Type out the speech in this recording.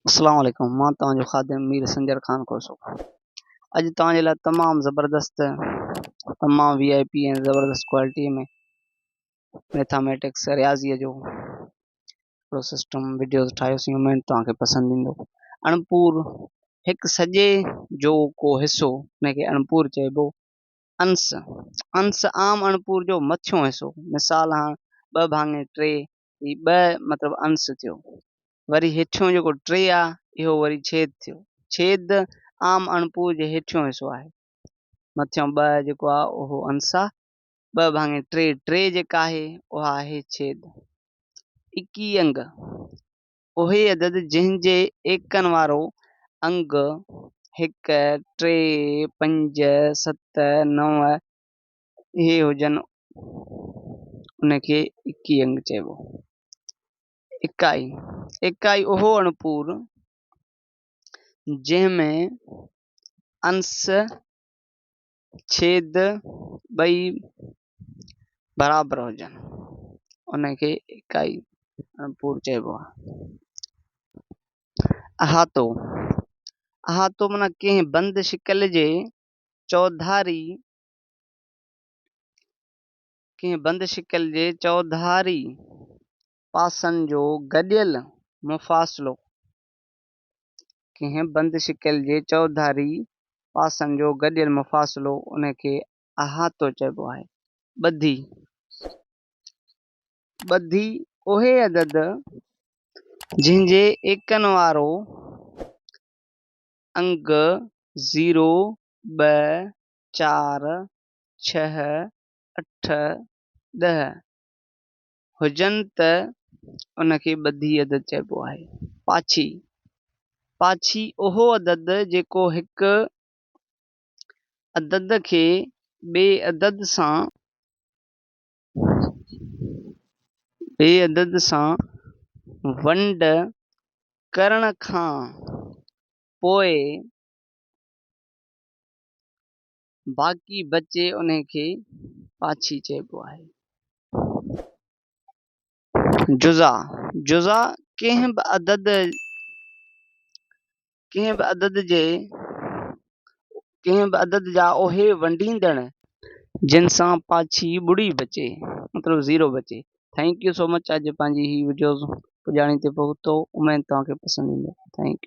اسلام عليڪم مان توهان جو خادم مير سنجر خان کوسو اڄ توهان جي لاء تمام زبردست تمام وي آء پي ۽ زبردست ڪوالٽي ۾ ميٿاميٽڪس رياضي جو هڪڙو سسٽم وڊيوز ٺاهيوسين اميد توهان کي پسند ايندو اڻپور هڪ سڄي جو ڪو حصو ان کي اڻپور چئبو انس انس عام اڻپور جو مٿيون حصو مثال هاڻ ٻه ڀاڱي ٽي هي ٻه مطلب انس ٿيو وري هيٺيون جيڪو ٽي آ اهو وري ڇيد ٿيو. ڇيد عام اڻپور جي هيٺيون حصو آهي. مٿيون ٻه جيڪو آ اهو انس آ. ٻه ڀاڱي ٽي، ٽي جيڪا آهي اها آهي ڇيد. ايڪي انگ، اهي عدد جنهن جي ايڪن وارو انگ هڪ، ٽي، پنج، ست، نو اهي هجن ان کي ايڪي انگ چئبو. اڪائي، اڪائي اهو اڻپور جنهن ۾ انس ڇيد ٻئي برابر هجن ان کي اڪائي اڻپور چئبو آهي. احاطو، احاطو معنيٰ ڪنهن بند شڪل جي چوڌاري ڪنهن بند شڪل جي چوڌاري پاسن جو گڏيل مفاصلو ڪنهن بند شڪل جي چوڌاري پاسن جو گڏيل مفاصلو ان کي احاطو چئبو آهي. ٻڌي، ٻڌي اهي عدد جنهن جي ايڪن وارو انگ زيرو، ٻه، چار، ڇهه، اٺ، ڏهه هجن ته ان کي ٻڌي عدد چئبو آهي. پاڇي، پاڇي اهو عدد جيڪو هڪ عدد کي ٻئي عدد سان ٻئي عدد سان ونڊ ڪرڻ کان پوء باقي بچي انهي کي پاڇي چئبو آهي. جزا، جزا ڪنهن به عدد ڪنهن به عدد جي ڪنهن به عدد جا اهي ونڊيندڙ جن سان پاڇي ٻڙي بچي مطلب زيرو بچي. Thank you so much اڄ پنهنجي هي وڊيوز پڄاڻي تي پهتو اميد توهان کي پسند ايندو thank you.